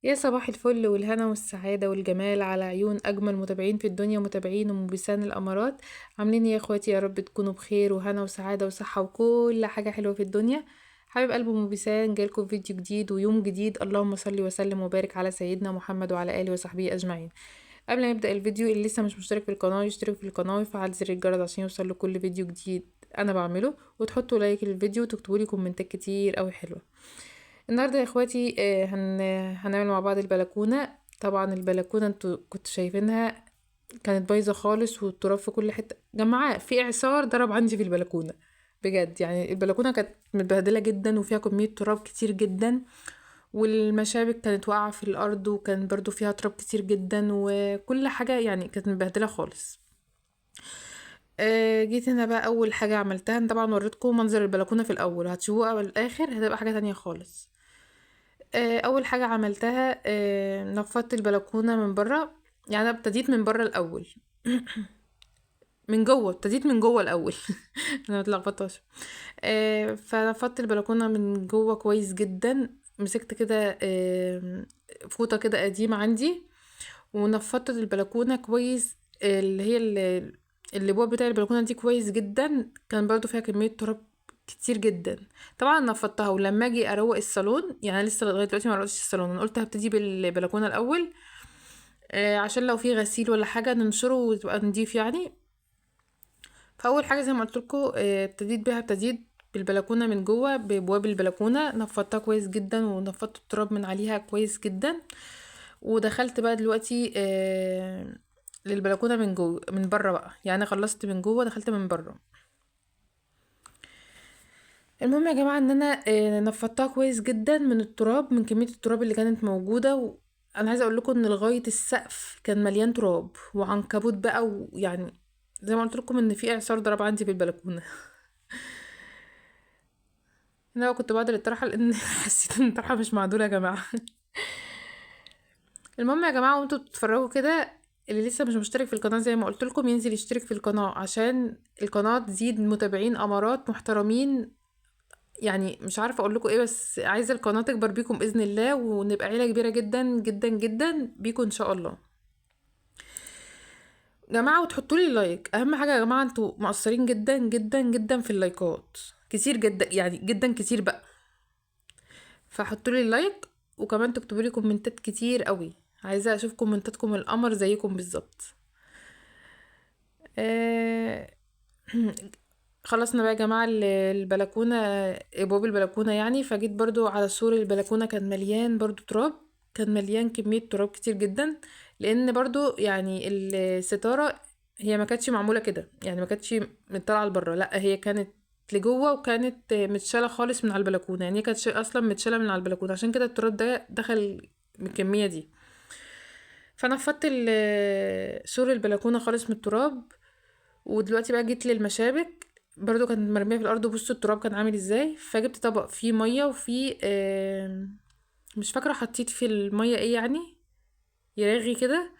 يا صباح الفل والهنا والسعادة والجمال على عيون أجمل متابعين في الدنيا، متابعين أم بيسان الأمارات. عاملين إيه يا إخواتي؟ يا رب تكونوا بخير وهنا وسعادة وصحة وكل حاجة حلوة في الدنيا. حبيب قلب أم بيسان جايلكم فيديو جديد ويوم جديد. اللهم صل وسلم وبارك على سيدنا محمد وعلى آله وصحبه أجمعين. قبل ما نبدأ الفيديو، اللي لسه مش مشترك في القناة يشترك في القناة ويفعل زر الجرس عشان يوصل له كل فيديو جديد أنا بعمله، وتحطوا لايك للفيديو وتكتبوا لي كومنتات كتير أوي حلوة. النهارده يا اخواتي، هنعمل مع بعض البلكونه. طبعا البلكونه انتوا كنتوا شايفينها كانت بايظة خالص والتراب في كل حتة. جماعة في اعصار ضرب عندي في البلكونه بجد، البلكونه كانت متبهدله جدا وفيها كمية تراب كتير جدا، والمشابك كانت واقعه في الارض وكان برضو فيها تراب كتير جدا، وكل حاجة كانت متبهدله خالص. جيت هنا بقى اول حاجة عملتها، انا طبعا وريتكم منظر البلكونه في الاول، هتشوفوها في الاخر هتبقى حاجة تانية خالص. اول حاجة عملتها، نفضت البلكونه من بره، يعني انا ابتديت من بره الاول من جوه، ابتديت من جوه الاول انا ما اتلخبطتش. فنفضت البلكونه من جوه كويس جدا، مسكت كده، فوطه كده قديمة عندي ونفضت البلكونه كويس، اللي هي الابواب بتاع البلكونه دي كويس جدا، كان برضو فيها كمية تراب كتير جدا. طبعا نفضتها، ولما اجي اروق الصالون، لسه لغاية دلوقتي ما روقتش الصالون، انا قلت هبتدي بالبلكونه الاول، عشان لو في غسيل ولا حاجة ننشره وتبقى نضيف. فاول حاجة زي ما قلت لكم، ابتديت بيها، ابتديت بالبلكونه من جوه، بابواب البلكونه نفضتها كويس جدا ونفضت التراب من عليها كويس جدا. ودخلت بقى دلوقتي، للبلكونه من جوه، من بره بقى، خلصت من جوه دخلت من بره. المهم يا جماعة ان انا، نفضتها كويس جدا من التراب، من كمية التراب اللي كانت موجودة. وانا عايزه اقول لكم ان لغاية السقف كان مليان تراب وعنكبوت بقى، ويعني زي ما قلت لكم ان في اعصار ضرب عندي في البلكونه. انا كنت بعدل الطرحة لان حسيت ان الطرحة مش معدوله يا جماعة. المهم يا جماعة وانتوا بتتفرجوا كده، اللي لسه مش مشترك في القناة زي ما قلت لكم ينزل يشترك في القناة عشان القناة تزيد متابعين امارات محترمين. مش عارفه اقول لكم ايه، بس عايزه القناة تكبر بيكم باذن الله، ونبقى عيله كبيرة جدا جدا جدا بيكم ان شاء الله جماعة. وتحطوا لي لايك، اهم حاجة يا جماعة، انتوا مقصرين جدا جدا جدا في اللايكات، كتير جدا يعني جدا كتير بقى. فحطوا لي اللايك، وكمان تكتبوا لي كومنتات كتير قوي، عايزه اشوف كومنتاتكم القمر زيكم بالظبط. خلصنا بقى يا جماعة البلكونه، ابواب البلكونه يعني. فجيت برضو على سور البلكونه كان مليان برضو تراب، كان مليان كمية تراب كتير جدا، لان برضو الستارة هي ما كانتش معمولة كده، ما كانتش مطلعه لبره، لا هي كانت لجوه وكانت متشاله خالص من على البلكونه، هي كانت اصلا متشاله من على البلكونه، عشان كده التراب ده دخل بالكمية دي. فنفضت سور البلكونه خالص من التراب. ودلوقتي بقى جيت للمشابك، برضو كانت مرمية في الارض، وبصوا التراب كان عامل ازاي. فجبت طبق فيه مية وفيه، مش فاكره حطيت في المية ايه، يرغي كده،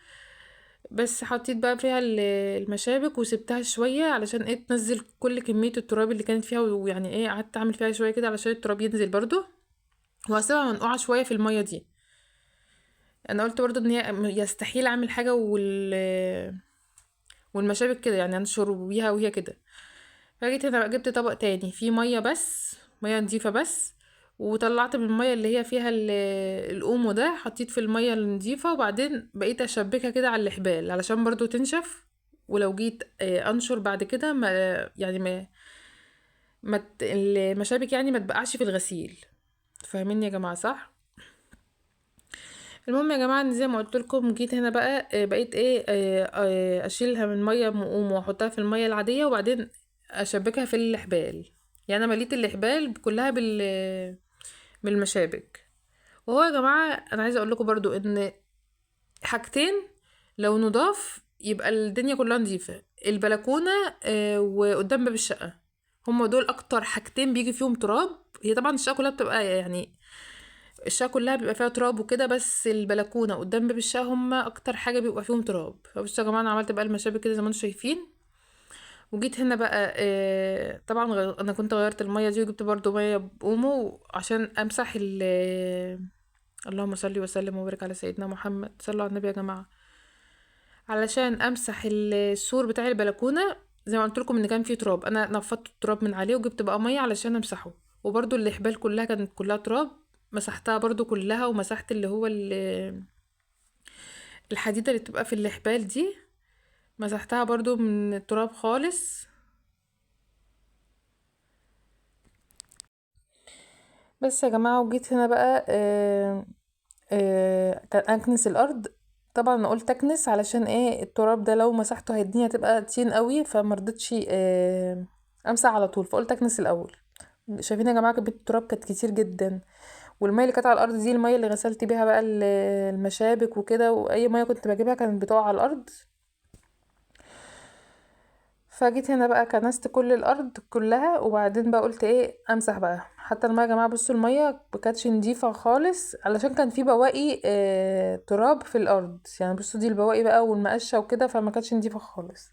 بس حطيت بقى فيها المشابك وسبتها شوية علشان تنزل كل كمية التراب اللي كانت فيها، ويعني قعدت اعمل فيها شوية كده علشان التراب ينزل برضو، وهسيبها منقوعه شوية في المية دي. انا قلت برضو ان هي يستحيل اعمل حاجة والمشابك كده، انشر بيها وهي كده. فجيت هنا بقى جبت طبق تاني فيه مية بس، مية نظيفة بس، وطلعت من المية اللي هي فيها الاومو ده، حطيت في المية النظيفة، وبعدين بقيت اشبكها كده على الحبال علشان برضو تنشف، ولو جيت، انشر بعد كده ما يعني ما، ما المشابك ما تبقعش في الغسيل. فاهميني يا جماعة صح؟ المهم يا جماعة ان زي ما قلت لكم جيت هنا بقى، بقيت اشيلها من مية مقوم واحطها في المية العادية، وبعدين اشبكها في الحبال. انا مليت الحبال كلها بالمشابك. وهو يا جماعة انا عايزه اقول لكم برضو ان حاجتين لو نضاف يبقى الدنيا كلها نظيفة، البلكونه، وقدام باب الشقة، هما دول اكتر حاجتين بيجي فيهم تراب. هي طبعا الشقة كلها بتبقى يعني الشقة كلها بيبقى فيها تراب وكده، بس البلكونه قدام باب الشقة هما اكتر حاجة بيبقى فيهم تراب. فبصوا يا جماعة انا عملت بقى المشابك كده زي ما انتم شايفين. وجيت هنا بقى، طبعا انا كنت غيرت المية دي وجبت برضو مية باومو عشان امسح اللهم صل وسلم وبارك على سيدنا محمد، صلوا على النبي يا جماعة. علشان امسح السور بتاع البلكونه، زي ما قلت لكم ان كان فيه تراب، انا نفضت التراب من عليه وجبت بقى مية علشان امسحه. وبرده الحبال كلها كانت كلها تراب، مسحتها برده كلها، ومسحت اللي هو الحديدة اللي بتبقى في الحبال دي، مسحتها برده من التراب خالص. بس يا جماعة وجيت هنا بقى اكنس الارض. طبعا انا قلت اكنس علشان ايه، التراب ده لو مسحته هيديني هتبقى طين قوي، فمرضتش امسح على طول، فقلت اكنس الاول. شايفين يا جماعة كمية التراب كانت كتير جدا، والمية اللي كانت على الارض دي المية اللي غسلت بيها بقى المشابك وكده، واي مية كنت بجيبها كانت بتقع على الارض. فجيت هنا بقى كنست كل الارض كلها، وبعدين بقى قلت ايه امسح بقى. حتى المية يا جماعة بصوا المية ما كانتش نضيفه خالص، علشان كان في بواقي تراب في الارض، يعني بصوا دي البواقي بقى والمقشه وكده، فما كانتش نضيفه خالص.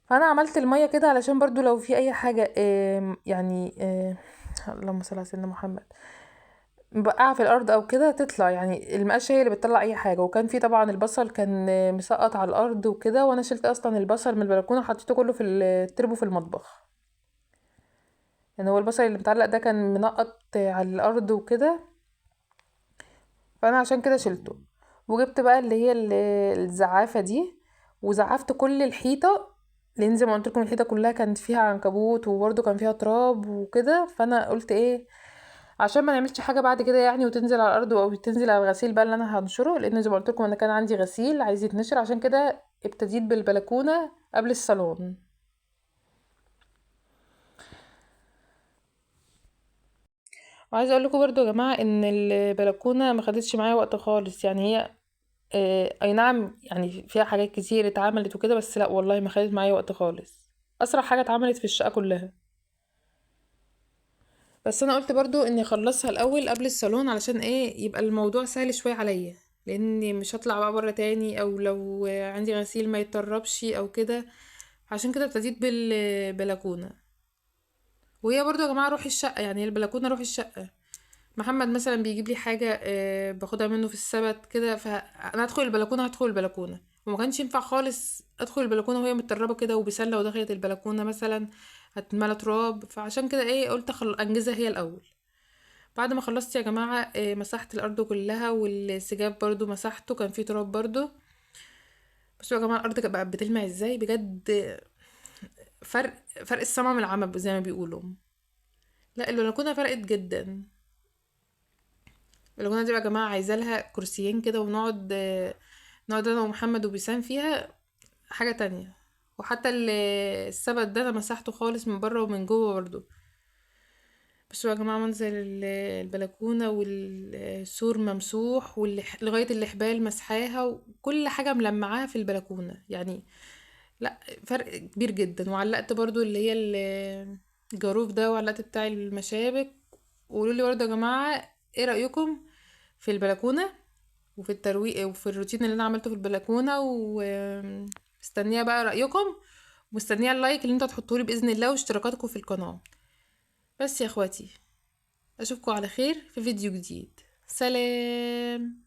فانا عملت المية كده علشان برضو لو في اي حاجة، اللهم صل على سيدنا محمد، مبقعه في الارض او كده تطلع، يعني المقشه هي اللي بتطلع اي حاجة. وكان في طبعا البصل كان مسقط على الارض وكده، وانا شلت اصلا البصل من البلكونه وحطيته كله في التربو في المطبخ، يعني هو البصل اللي متعلق ده كان منقط على الارض وكده، فانا عشان كده شلته. وجبت بقى اللي هي الزعافه دي، وزعفت كل الحيطة، لان زي ما قلت لكم الحيطة كلها كانت فيها عنكبوت وبرده كان فيها تراب وكده. فانا قلت ايه عشان ما نعملش حاجة بعد كده يعني، وتنزل على الارض او تنزل على الغسيل بقى اللي انا هنشره، لان زي ما قلت لكم انا كان عندي غسيل عايز يتنشر، عشان كده ابتديت بالبلكونه قبل الصالون. وعايزه اقول لكم برده يا جماعة ان البلكونه ما خدتش معايا وقت خالص، يعني هي اي نعم يعني فيها حاجات كتير اتعملت وكده، بس لا والله ما خدت معايا وقت خالص، اسرع حاجة اتعملت في الشقة كلها. بس انا قلت برضو اني اخلصها الاول قبل الصالون علشان ايه يبقى الموضوع سهل شوية عليا، لاني مش هطلع بقى بره تاني، او لو عندي غسيل ما يتطربش او كده، عشان كده ابتديت بالبلكونه. وهي برضو يا جماعة روح الشقة، يعني البلكونه روح الشقة. محمد مثلا بيجيب لي حاجة، باخدها منه في السبت كده، فانا هدخل البلكونه، هدخل البلكونه، وما كانش ينفع خالص ادخل البلكونه وهي متطربه كده، وبسله ودخلت البلكونه مثلا هتملى تراب، فعشان كده ايه قلت انجزها هي الاول. بعد ما خلصت يا جماعة، مسحت الارض كلها، والسجاد برضو مسحته كان فيه تراب برضو. بصوا يا جماعة الارض بقت بتلمع ازاي بجد، فرق السما من العمى زي ما بيقولوا. لا البلكونه فرقت جدا. البلكونه دي بقى يا جماعة عايزه لها كرسيين كده، ونقعد نقعد انا ومحمد وبيسان فيها حاجة تانية. وحتى السبت ده انا مسحته خالص من بره ومن جوه برضو. بصوا يا جماعة منظر البلكونه والسور ممسوح، لغاية الحبال مسحاها، وكل حاجة ملمعاها في البلكونه، يعني لا فرق كبير جدا. وعلقت برضو اللي هي الجاروف ده، وعلقت بتاع المشابك. وقولوا لي برضو يا جماعة ايه رايكم في البلكونه وفي الترويق وفي الروتين اللي انا عملته في البلكونه، ومستنيه بقى رايكم، ومستنيه اللايك اللي انتوا هتحطوه لي باذن الله، واشتراكاتكم في القناة. بس يا اخواتي اشوفكم على خير في فيديو جديد. سلام.